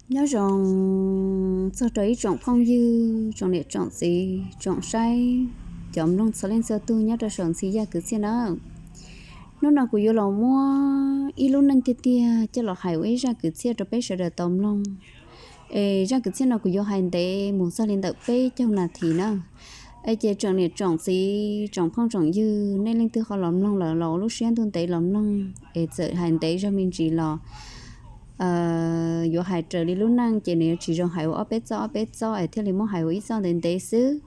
Nyob zoo txog rau ib tsoom phooj ywg, tsoom niam tsoom txiv, tsoom saib, cov mloog txhua leej txhua tug nyob rau saum ntxhw yaj kwv txhiaj nawb. Hnub no kuv yuav los muab ib lub neej tiag tiag coj los hais ua ib zaj kwv txhiaj rau peb sawv daws tau mloog. Es zaj kwv txhiaj no kuv yuav hais ntev mus txog li ntawm peb caug nas this na. Es ces tsoom niam tsoom txiv, tsoom phooj tsoom ywg, nej leej twg ho los mloog lawm los ua lub siab ntuj ntev los mloog, es txawm hais ntev zog me ntsis los yuav hais raws li lub neej ces nws yuav tsis zoo hais ua ob peb txoj ob peb txoj es thiaj li muab hais ua ib txoj ntev ntev xwb.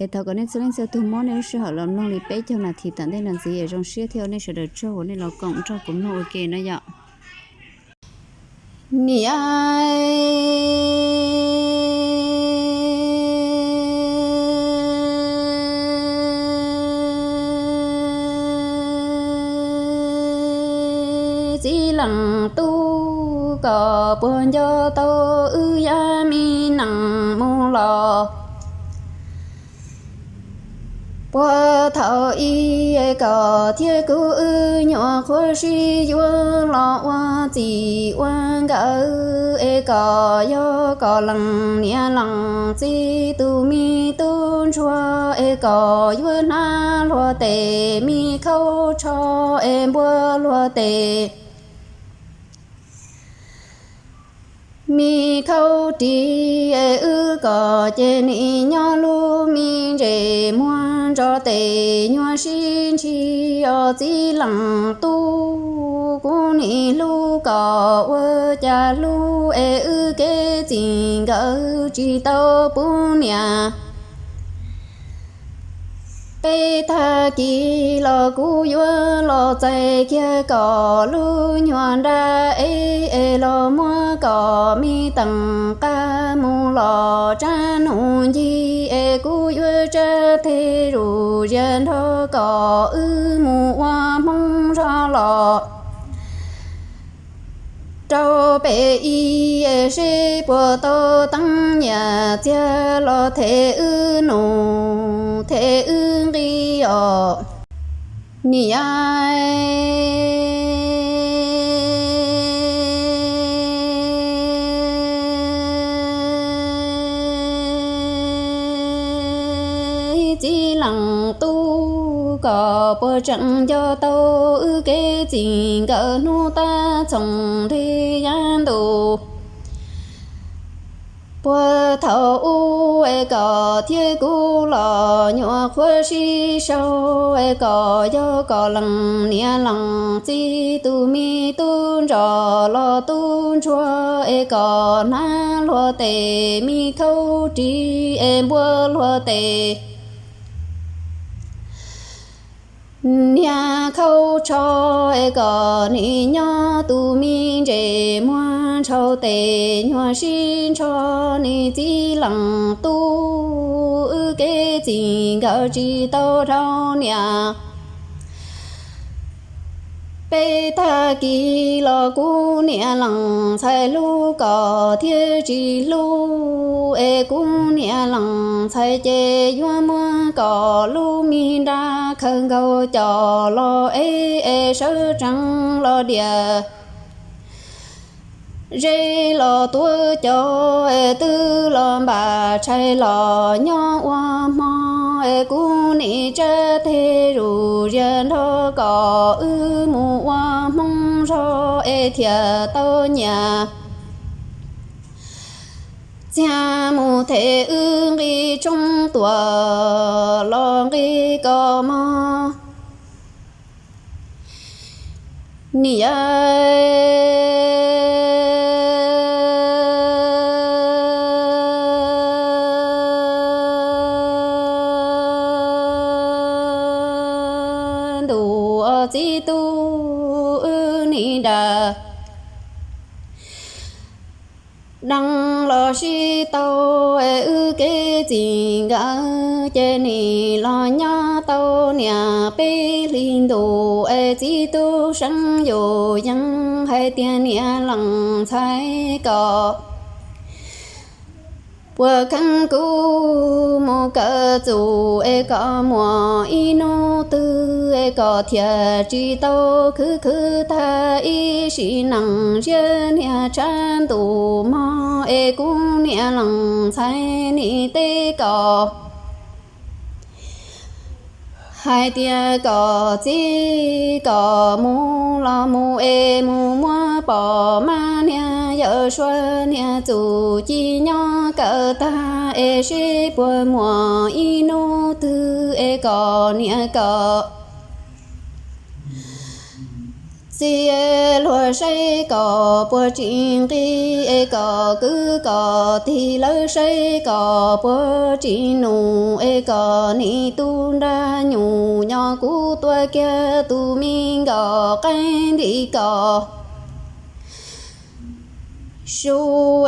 Es thov kom nej txhua leej txhua tug muab nej lub sij hawm los mloog li peb caug nas this tom ntej no ntxiv es zoo siab thiab ua nej sawv daws tsaug uas nej los koom nrog kuv mloog ua ke na yom. Niam txiv leej tub, koj puas nco tau wb yam me neej mus los? Puag thaum ub koj thiab kuv wb nyuam qhuav sib yuav los ua txij ua nkawm es koj yog koj leej niam leej txiv tus me tub ntsuag es koj yuav hnav luag tej me khaub tsho es npuab luag tej me khaub ris es wb koj ces nim nyob lub me ntses muag ntso tes nyuag sib ntshis os txiv leej tub. Kuv nim hlub koj ua cas hlub es wb kev txij nkawm tsis tau pub niam. Peb tag kis los kuv yuav los txais kiag koj lub nyuag nra es los muab koj me teem qab mus los tsab num ncig es kuv yuav tsab teg zuj zus nrog koj wb mus ua Hmoob zog los rau pem ib es seb puas tau teeb nyiaj txiag los them wb num them wb nqi os. Niam txiv leej tub, koj puas tseem nco tau wb kev txij nkawm hnub tab txhooj nti yav ntuj? Puag thaum ub es koj thiab kuv los nyuam qhuav sib sau es koj yog koj leej niam leej txiv tus me tub ntsuag los tub ntsuag es koj hnav luag tej me khaub ris es npuab luag tej niag khaub tsho es koj nim nyob tus me ntses muag ntshau tes nyuag sib ntsho. Niam txiv leej tub, wb kev txij nkawm tsis tau dhau niam. Peb tag kis los kuv niam leej ntxhais hlub koj thiab tsis hlub es kuv niam leej ntxhais ces yuav muab koj lub me nra khaws nkaus coj los ev es sawv tsees los diam. Zeb los tuav cos es twb los npaj tshais los nyob ua hmo es kuv nim tsab teg zuj zus nrog koj wb mus ua Hmoob zog es thiaj tau nyiaj txiag mus them wb nqi tshoob tuaj los nqi koj mov. Niam ntuj, txiv tub, wb nim da deev los sib tau es wb kev txij nkawm ces nim los nyob tau niam peb hlis ntuj es txiv tub seev yus yees hais tias niam leej ntxhais koj puas kheev kuv mus kawm txuj es kom muaj ib hnub twg es kom thiaj tsis tau khwv khwv tag ib sim neej. Ziab niag tshav ntuj mog es kuv niam leej ntxhais nim teb kom hais tias kom txiv kom mus los mus es mus muab pom mas niag Yawm Suav niag txuj ci nyob kawm tag es seb puas muaj ib hnub twg es kom niam kom txiv luag saib kom puas tsis nqig es kom kwv kom tij lawv saib kom puas tsis num es kom nim tu nra nyuj nyob kuv tuav kiag tus me nkauj qaib nti kom su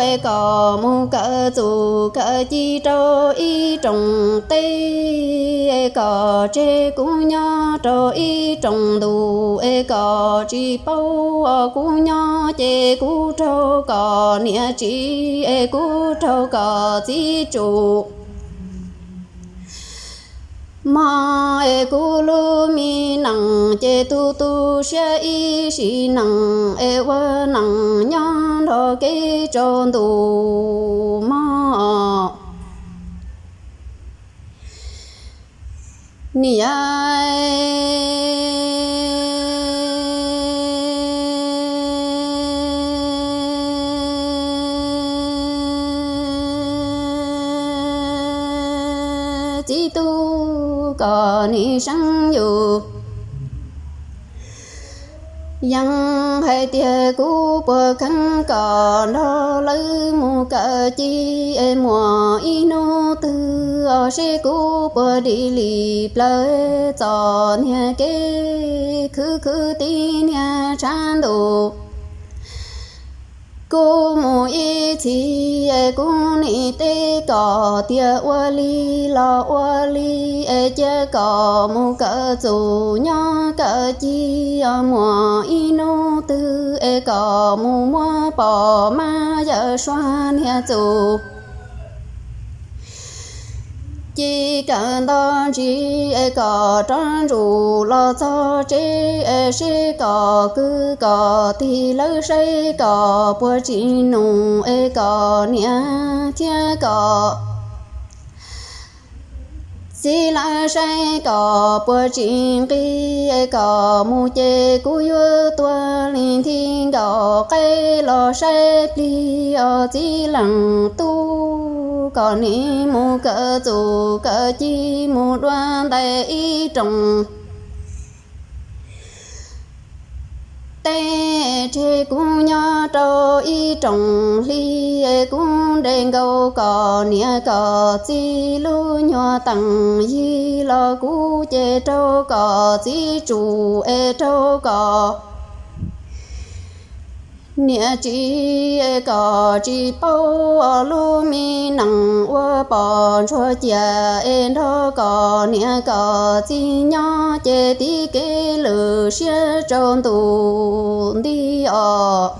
es kom mus kawm txuj kawm ci rau ib rooj teb es kom tseg kuv nyob rau ib rooj ntuj es kom tsis paub kuv nyob ces kuv raug kom niam tsis es kuv raug kom txiv tsum mog es kuv lub me neej ces tu tu siab ib sim neej es ua neej nyob nrog kev tsaus ntuj mog. Niam txiv tub kom nim seev yus yeej hais tias kuv puas kheev kom nrog lawv mus kawm ci es muaj ib hnub twg os seb kuv puas dim li plaws txoj niag kev khwv khwv tib niag tshav ntuj. Kuv mus ib txhis es kuv nim teb kom tias ua li los ua li es cia kom mus kawm txuj nyob kawm ci os muaj ib hnub twg es kom mus muab pom mas Yawm Suav niag txuj ci kawm nto ntsis es kom rov ntsuj los txog tsev es seb kom kwv kom tij lawv saib kom puas tsis num es kom niam thiab kom txiv lawv saib kom puas tsis nqig es kom mus ces kuv yuav tuav li nthi nkaus qaib los saib plig os txiv leej tub kom nim mus kawm txuj kawm ci mus dua ntais ib rooj teb tseg kuv nyob rau ib rooj hli es kuv nres nkaus kom niam kom txiv lub nyuag teem yig los kuv ces raug kom txiv tsum es raug kom niam tsis es kom tsis paub lub me neej ua pom ntsuag cia es nrog kom niam kom txiv nyob ces tib kev lwm siab tsaus ntuj nti os.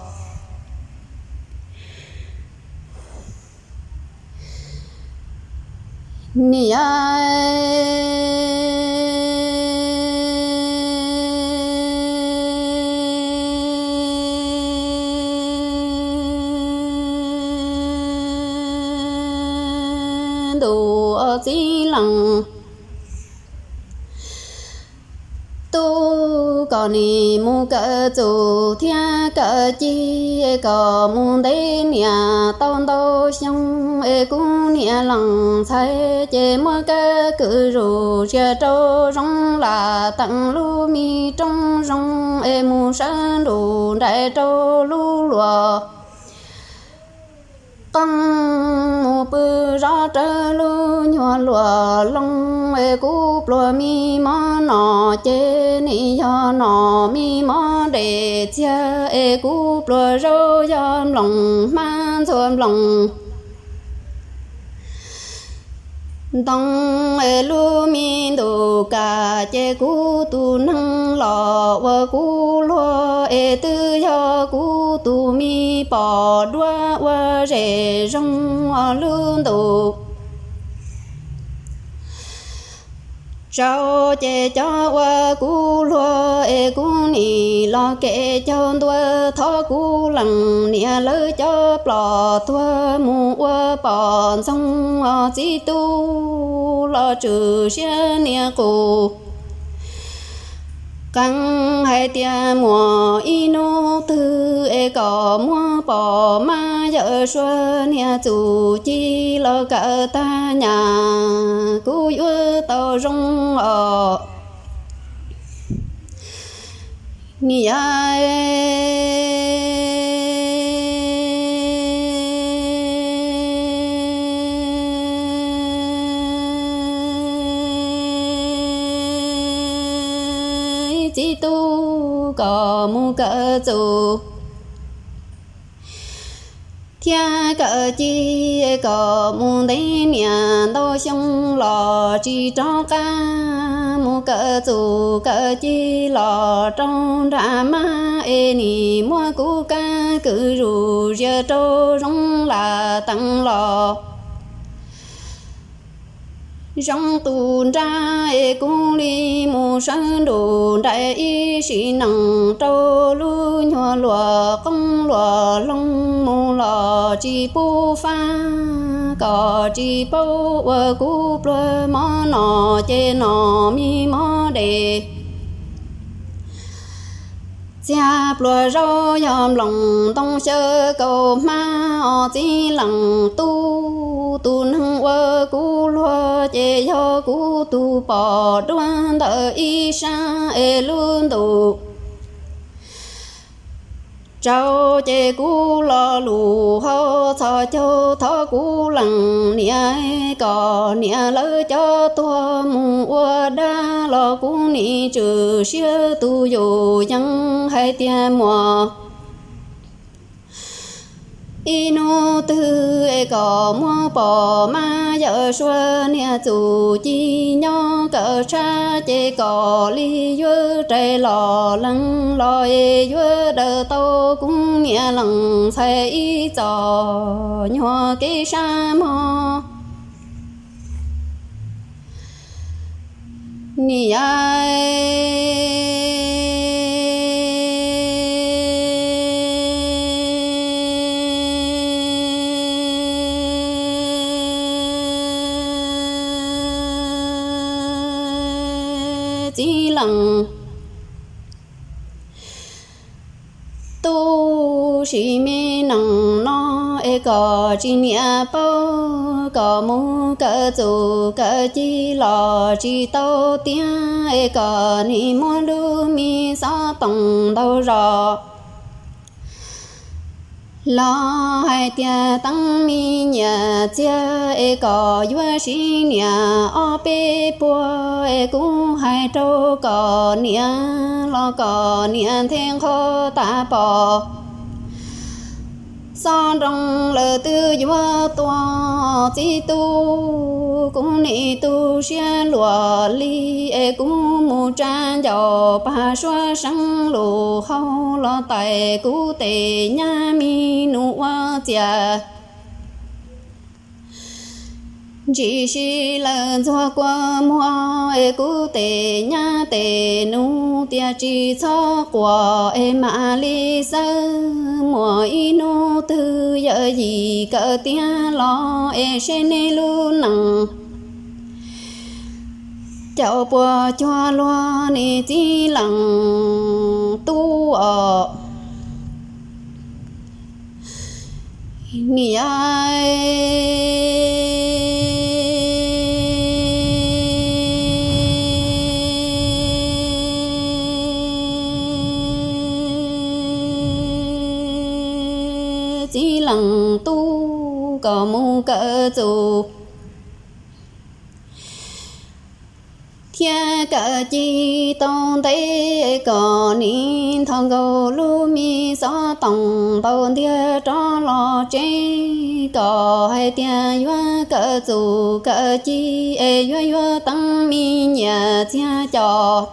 Niam ntuj txiv leej tub kom nim mus kawm txuj thiab kawm ci kom mus ntev niam tau ntau xyoo es kuv niam leej ntxhais ces muab kab kwm zuj sia rau zoov lam teem lub me roob zoov es mus sawv nruj nraim rau lub luas qoob mus pw zov rawv lub nyuag luas loo es kuv pluag me mob no ces nim yog no me mob dej txiag es kuv pluag zaub yog nploos hmab ntxhua nploos Ntoo es lub me ntuj kam ces kuv tus neeg los ua kuv luag es twb yog kuv tus me pos duab ua zem zoo os lub ntuj. Tsaus ces cov ua kuv luag es kuv nim los kev caug ntua thov kuv leej niam lawv cov plom tuag mus ua pom ntxoog os txiv tub los tswm siab niam qus. Qee hais tias muaj ib hnub twg es kom muab pom mab yawm suab niag txuj ci los kawm tag nyam kuv yuav tau zoo os. Niam yau, txiv tub kom mus kawm txuj thiab kawm ci, kom mus ntev niam ntau xyoo los tsis rov qab mus kawm txuj kawm ci los rau nram mab es nim muab kuv kab kwm zuj zus rau zoo lam teev los zoo tus nrag es kuv li mus sawv nruj nraim ib sim neej rau lub nyuag luam qoob luam loo mus los tsis pub fab, kom tsis paub ua kuv pluag mov noj ces noj me mov de. Txiag pluas zaub yog nploos ntoo xyaw kaus hmab os txiv leej tub, tus neeg ua kuv luag ces yog kuv tus pos duab ntawm ib sab es lub ntuj. Tsaus ces kuv lo lus hau txhos caug thov kuv leej niam, kom niam lawv cov tuag mus ua dab los kuv nim tswm siab tus yus yees hais tias muaj ib hnub twg es kom muab pom mab yawm suab niag txuj ci nyob kawm tshab ces kom li yuav rais los lees los es yuav daws tau kuv niam leej ntxhais ib txoj nyuag kev sab mog. Niam yau, txiv leej tub, sim me neej no es kom tsis niam paub, kom mus kawm txuj kawm ci los tsis tau tiav es kom nim muab lub me xov tooj ntau zog los hais tias teeb me nyiaj txiag es kom yuav siv niam ob peb puas es kuv hais rau kom niam los kom niam nthe nqho tas pom xob nroo lawm twb yuav tuag txiv tub. Kuv nim tu siab luag li es kuv mus tsa ncauj pag suab seev lus hau los tais kuv tes nyab me nus ua txias. Ntsis si lawm ntxuag kua muag es kuv tes nyab tes nus tias tsis txhob quaj es mam li xawb, muaj ib hnub twg yawm yim kawm tiav los es seb nej lub neej caum puas cuag luag ne txiv leej tub os. Niam yau, txiv leej tub, koj mus kawm txuj Thiab kav ci tau ntev kom nim nthos nkaus lub me xov toom npau ntiag rov los tsev, kom hais tias yuav kav txus kav ci es yuav yuav teeb me nyiam txiag cos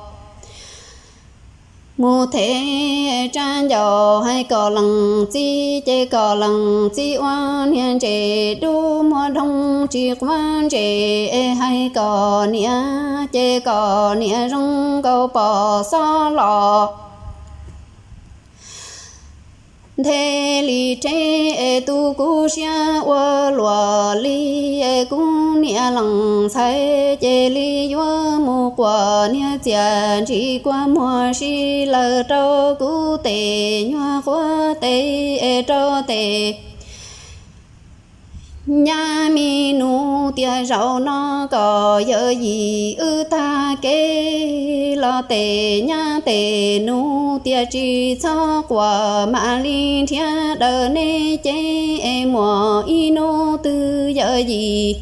mus them tsa ncauj, hais kom lees txiv ces kom lees txiv ua niag ntses dub muag dhoo tsis quav ntses, es hais kom niam ces kom niam zoo nkaus pom xob los nthe li rhe, es tu kuv siab ua luam li, es kuv niam lees ntxhais ces li yuav mus quas niag txias ntsis kua muag si lawm rau kuv tes nyuag quav tes es rau tes nyab mi nus tias zaum no kom yawm yim wb tag kev los tes nyab tes nus tias tsis txhob quas mam li nrhiav daws nej cev es muaj ib hnub twg yawm yim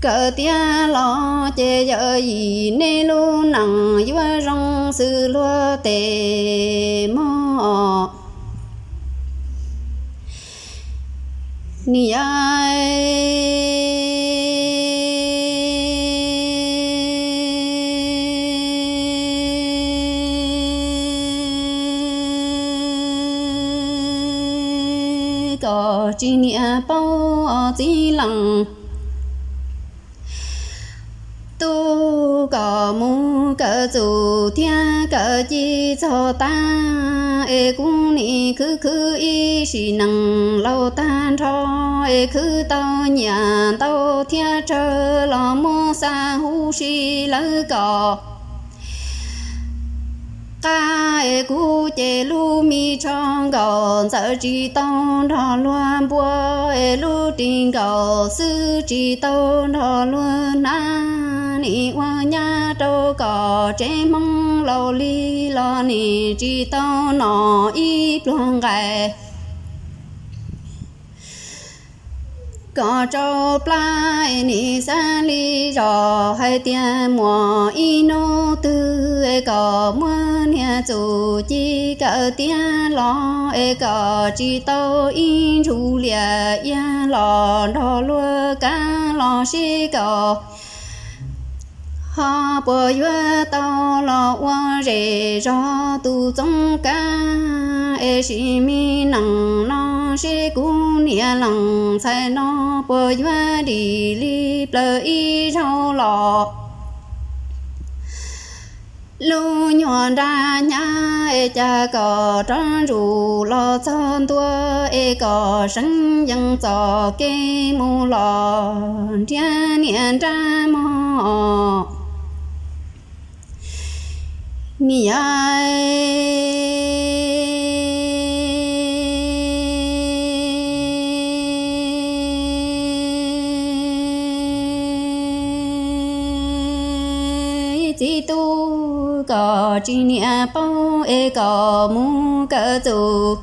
kawm tiav los ces yawm yim nej lub neej yuav zoo xws luag tes mog. Niam, kom tsis niam paub txiv lees tub, kom mus kawm txuj thiab kawm ci txog tag, es kuv nim khwv khwv ib sim neej laus tag nrho, es khwv tau nyiam ntau thiab tsawg los muab xa huv si lawv kom qab, es kuv ces lub me tsho nkaus ntxawm tsis tau nrog luag npua, es lub ris nkaus xwb tsis tau nrog luag hnav, nim ua nyab rau kom tsev Hmoob laus li los nim tsis tau nom ib pluag nqaij kom tsau plab, nim xav li zos hais tias muaj ib hnub twg es kom muab niag txuj ci kawm tiav los, es kom tsis tau ib ntsug liam iab los nrog luag kav los seb kom ho puas yuav tau los ua zej zog tus txoov kav, es sim me neej no seb kuv niam lees ntxhais no puas yuav dim li plaws ib zaug los. Lub nyuag nra hnyav es cas kom rov ntsuj los txog ntua, es kom seev yees txoj kev mus los nrhiav niam nrab mog. Niam, txiv tub, kom tsis niam paub es kom mus kawm txuj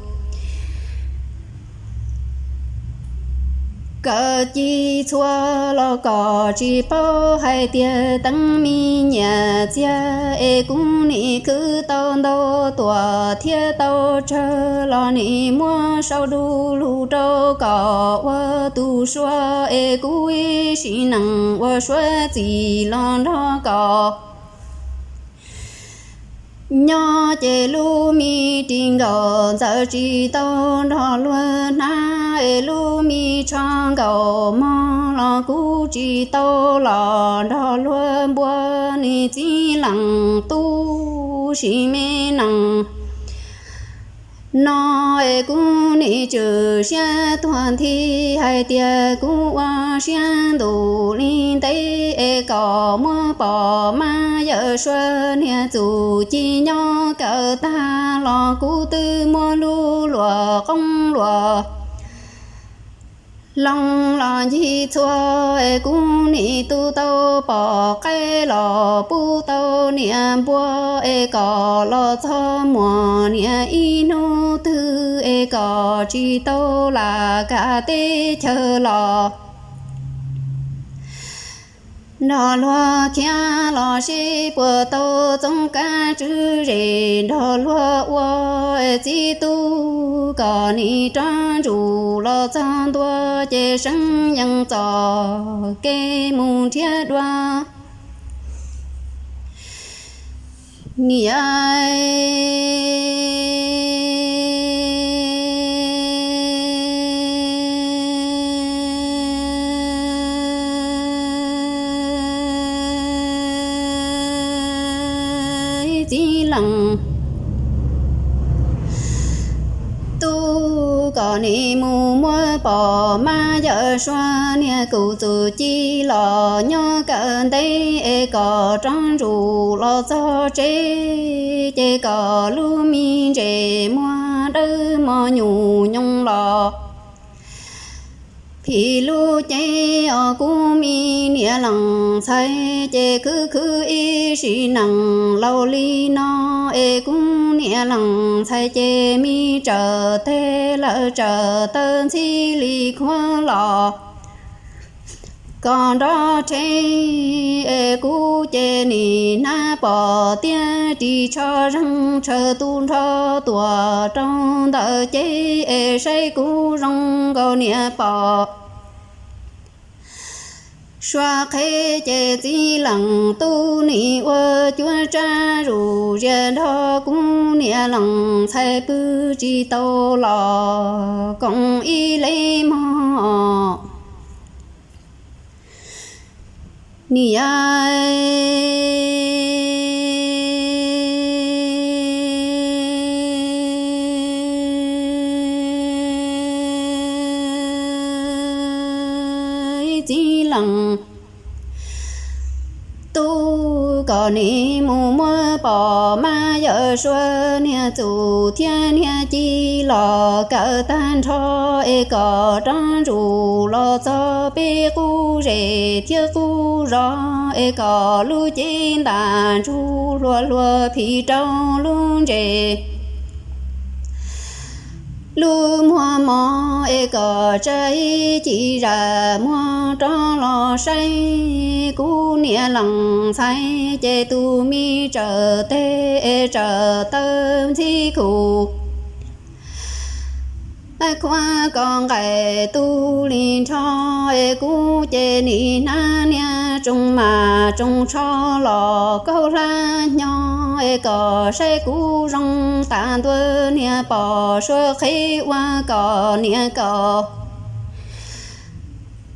kawm ci txhua los kom tsis paub hais tias teeb me nyiam txiag, es kuv nim khwv tau ntau tuaj thiab tau tsawg los nim muab sau du lug rau kom ua tus suav, es kuv ib sim neej ua suav txim los nrog kom nyob ces lub me ris nkaus ntxawm tsis tau nrog luag hnav, es lub me tsho nkaus mog los kuv tsis tau los nrog luag npua, nim txiv lees tub sim me neej no, es kuv nim tswm siab tuag nthi hais tias kuv ua siab ntuj li ntev, es kom muab pom mab yawm suav niag txuj ci nyob kawm tag los kuv twb muab lub luam qoob luam loo los ncig txhua, es kuv nim tu tau pom qaib los pub tau niam npua, es kom los txog muaj niam ib hnub twg, es kom tsis tau lam kam teb chaws los Nrog luag khiav los seb puas tau txoov kab tswv zes, nrog luag ua txiv tub kom nim rov ntsum los txog ntua ces seev yees txoj kev mus nrhiav dua. Niam txiv leej tub kom nim mus muab pom mab yawm suab niag kuv txuj ci los nyob kawm ntej es kom rov ntsum los txog tsev ces kom lub me ntses muag dawb mos nyuj nyoos los phim lub cev os kuv me niam leej ntxhais ces khwv khwv ib sim neej laus li no es kuv niam leej ntxhais ces me tsaws teg lawm tsaws taw ntxhib li khuav los kom nrov rhe es kuv ces nim hnab pom tiab ris tsho zeeg tshaw tu nrho tuaj rau ntawm cev es saib kuv zoo nkaus niam pom sua qhev ces txiv leej tub nim ua cuab tsab zuj zus nrog kuv niam leej ntxhais pw tsis tau los koom ib leeg mog. Niam txiv leej tub kom nim mus muab pom mab yawm suab niag txuj thiab niag ci los kawm tag nrho es kom rov ntsum los txog peb qub zes thiab qub zos es kom lub cev ntas ntsug hluas hluas phim rau lub ntses lub muag mos es kom tsa ib ci zam muag rov los saib kuv niam leej ntxhais ces tus me tsaws teg es tsaws taw ntxhib khuv khuav kom nqaim tu li nrho es kuv ces nim hnab niag tsoos mas tsoos tsho los kaub hlab hnyo es kom saib kuv zoo tas ntua niag pom sua qhev ua kom niam kom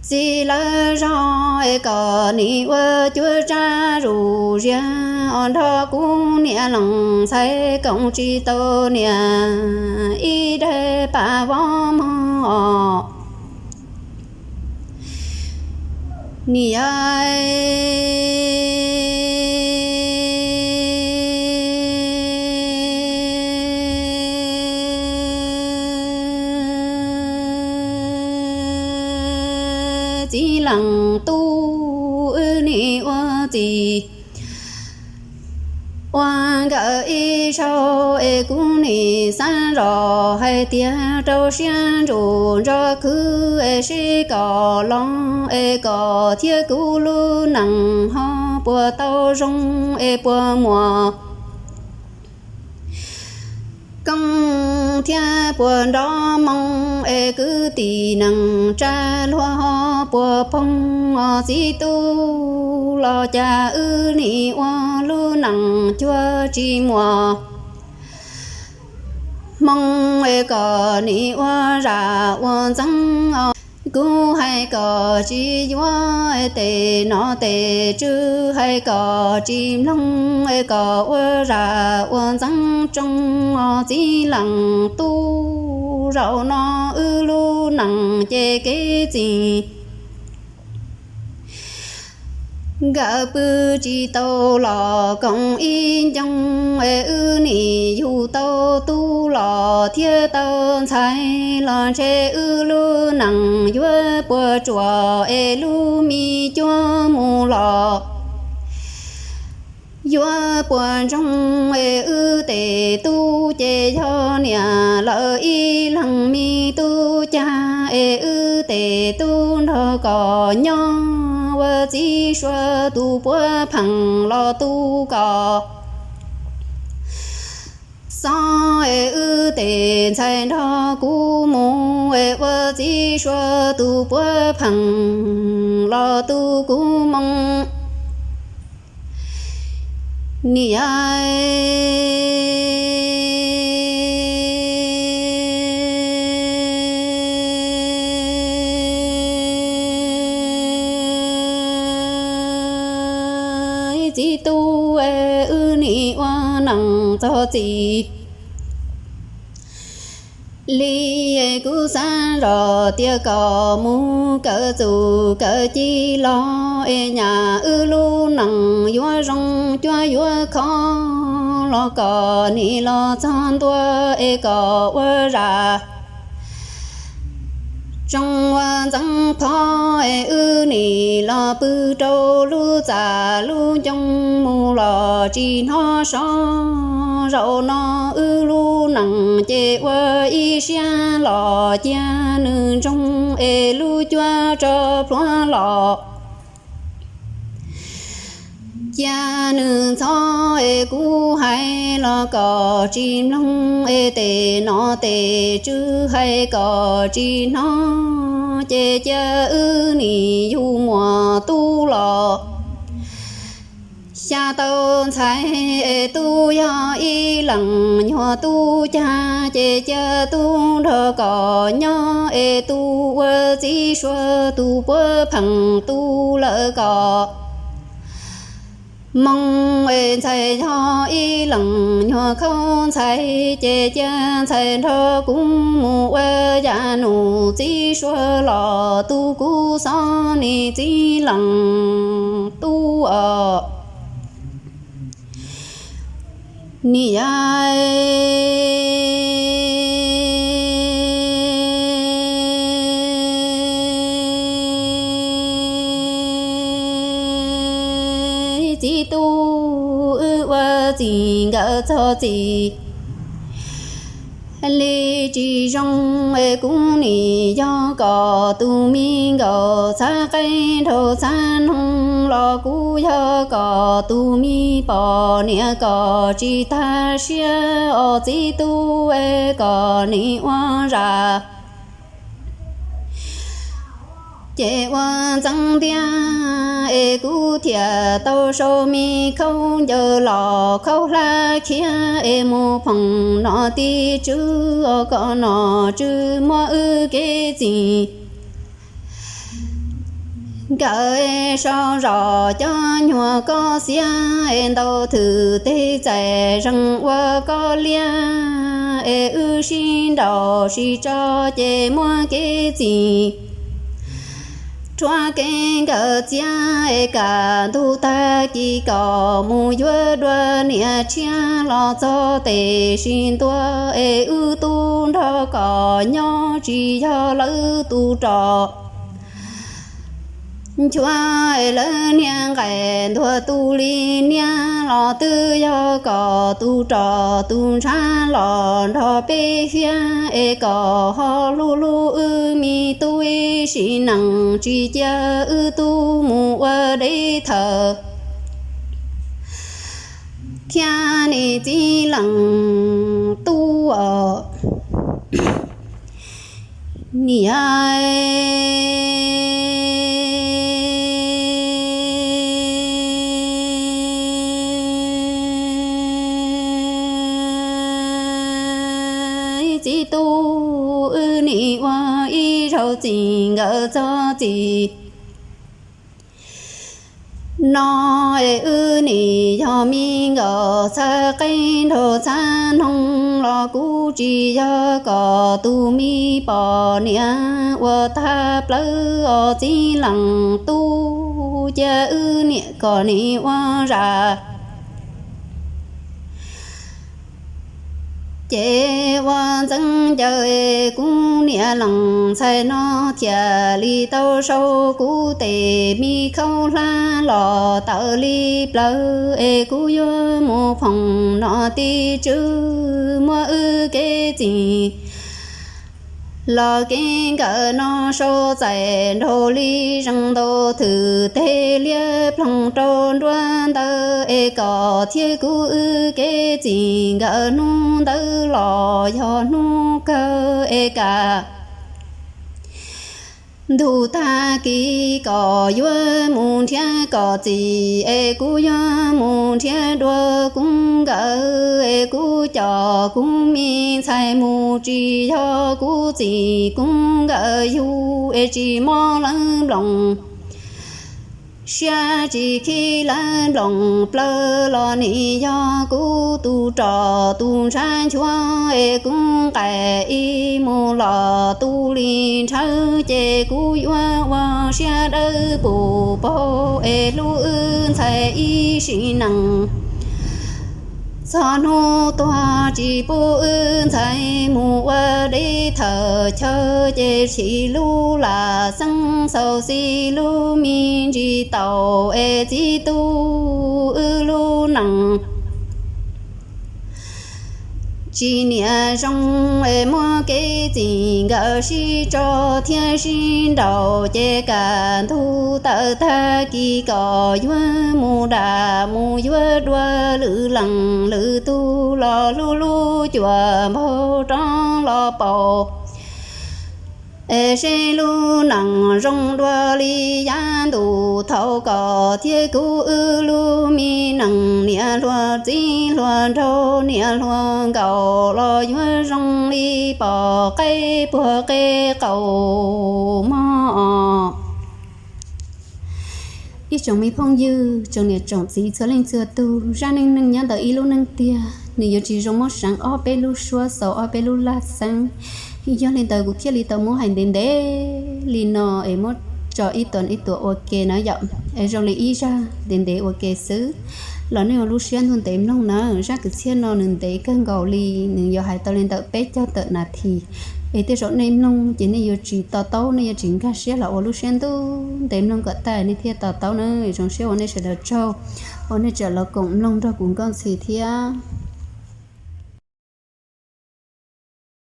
txiv lawv zog es kom nim ua cuab tsab zuj zus os nrog kuv niam leej ntxhais koom tsis tau niam ib daim pam vov mog. Niam txiv leej tub wb nim ua txiv ua nkawm ib zaug es kuv nim xav zoj hais tias rau siab ntsuj ntso khwv es seb kom los es kom thiab kuv lub neej ho puas tau zoo es puas muaj koob thiab puas nrov moo es kwv tij neej tsa luag ho puas phooj os txiv tub los cas wb nim ua lub neej cuag tsis muaj hmoo es kom nim ua zaj ua ntxeev os. Kuv hais kom tsis yuav tes nom tes tswv, hais kom tsis mloog es kom ua zaj ua ntxeev tsoo os txiv leej tub. Zaum no wb lub neej ces kev txij nkawm pw tsis tau los koom ib ncoo es wb nim yug tau tub los thiab tau ntxhais los ntshe wb lub neej yuav puas tsuaj es lub me cuab mus los yuav puas ntsoog es wb tes tub ces yog niam lawv ib leeg me tub cag es wb tes tub nrog kom nyob ua txiv Suav tus puab pheem los tu kom xob es wb tes ntxhais nrog kuv mus es ua txiv Suav tus puab pheem los tu kuv moo. Niam, txiv tub, wb nim ua neej txog txim li. Kuv xav zoj tias kom mus kawm txuj kawm ci los es nyam wb lub neej yuav zoo cuab yuav khov los kom nim los txog ntua es kom ua zam tsoom ua ntxeev phov es wb nim los pw rau lub txaj lub ncoo mus los tsis hnov sov. Zaum no wb lub neej ces ua ib siab los cia nws ntsoog es lub cuab tso plhuav los cia nws ntxhov es kuv hais los kom tsis mloog es tes nom tes tswv hais kom tsis hnov ces cia wb nim yug muam tub los xya tau ntxhais es tub yog ib leej nyuag tub cag ces cia tub nrog kom nyob es tub ua txiv Suav tus puab pheej tu lawm kom moo es ntxhais yog ib leej nyuag khaub ntxhais ces cia ntxhais nrog kuv mus ua yam nus txiv Suav los tu kuv xob nim txiv leej tub os. Niam, txiv tub, wb ua txij nkawm txog txim li tsis zoo es kuv nim yog kom tus me nkauj txhav qeej nraug txhav noog los kuv yog kom tus me poj niam kom tsis tag siab os txiv tub es kom nim ua zam ces ua ntxeev ntiag es kuv thiaj tau sau me khaub ncaws los khaub hlab khiav es mus phoom nom tij tswv os kom nom tswv muab wb kev txim nkawd sau zoj cov nyuag kob xiab es ntau thwm tej txais zeeg ua kob liab es wb sib nraus sib tso ces muab kev txim rhuav kev nkawd txiab es kam ntug tag kis kom mus yuav dua niam tshiab los txog tes sib ntua es wb tub nrog kom nyob tsis yog lawv tus roj nchuav es lawv niag nqaij ntuag tu li niab los twb yog kom tus roj tus ntshav los nrog peb hiab es kom ho hlub hlub wb me tub ib sim neej tsis cia wb tub mus ua deb thawm thiab nim txiv leej tub os. Niam, txiv tub, wb nim ua ib zaug txij nkawm txog txim no es wb nim yog me nkauj txhav qeej nraug txhav noog los kuv tsis yog kom tus me poj niam ua tag plaws os txiv leej tub, cia wb niam kom nim ua zam ces ua ntxeev ncaws kuv niam leej ntxhais no thiaj li tau sau kuv tes me khaub hlab los tawm li plaws es kuv yuav mus phoom nom tij tswv muab wb kev txim Los kev nkawm no sau txais nraug li zees ntau thwm teg liab ploog rau nruab ntawd es kom thiab kuv wb kev txim nkawm hnub ntawd los yog hnub kawg es kam ntug tag kis kom yuav mus nrhiav kom txim es kuv yuav mus nrhiav dua kuv nkawm es kuv coj kuv me ntxhais mus tsis yog kuv txim kuv nkawm yug es tsis mob lawv nploos siab tsis khib lawv nploos plaws los nim yog kuv tus rog tus ntshav nchuav es kuv nqaim ib mus los tu li ntshaw ces kuv yuav ua siab dawb pus paug es hlub wb ntxhais ib sim neej. Txog hnub tuag tsis pub wb ntxhais mus ua deb thawm chaw ces chim lub lam xeeb xaus xib lub me ntsis taus es txib tub wb lub neej tsis niam zoo es muab kev txim nkawm sib tso thiab sib nraus ces kam ntug tawm tag kis kom yuav mus dam mus yuav dua lwm leej lwm tug los hlub hlub cuam npaug rov los paus es seb lub neej zoo dua li yav ntuj thaum kom thiab kuv wb lub me neej niam hluas txiv hluas nraug niam hluas nkaus los yuav zoo li pom qeb puag qeb qaum mog. Ib tsoom me phooj ywg, tsoom niam tsoom txiv txhua leej txhua tug, zaj neej neeg nyob ntawm ib lub neej tiag nws yuav tsis zoo muab seev ob peb lub suab xaus ob peb lub laj xeeb. Yog li ntawd kuv thiaj li tau muab hais ntev ntev li no es muab tso ib tuam ib tuam ua ke na yom, es zoo li ib zaj ntev ntev ua ke xwb los nej ua lub siab ntuj ntev mloog na. Zaj kwv txhiaj no nws ntev kawg nkaus li, nws yuav hais tau li ntawm peb caug tawm nas this. Es tej zaum nej mloog ces nej yuav tsis to taub, nej yuav tsis nkag siab los ua lub siab ntuj ntev mloog kom tag nej thiaj to taub na. Zoo siab ua nej sawv daws tsaug uas nej tseem los koom mloog nrog kuv Nkauj Ntxhi thiab.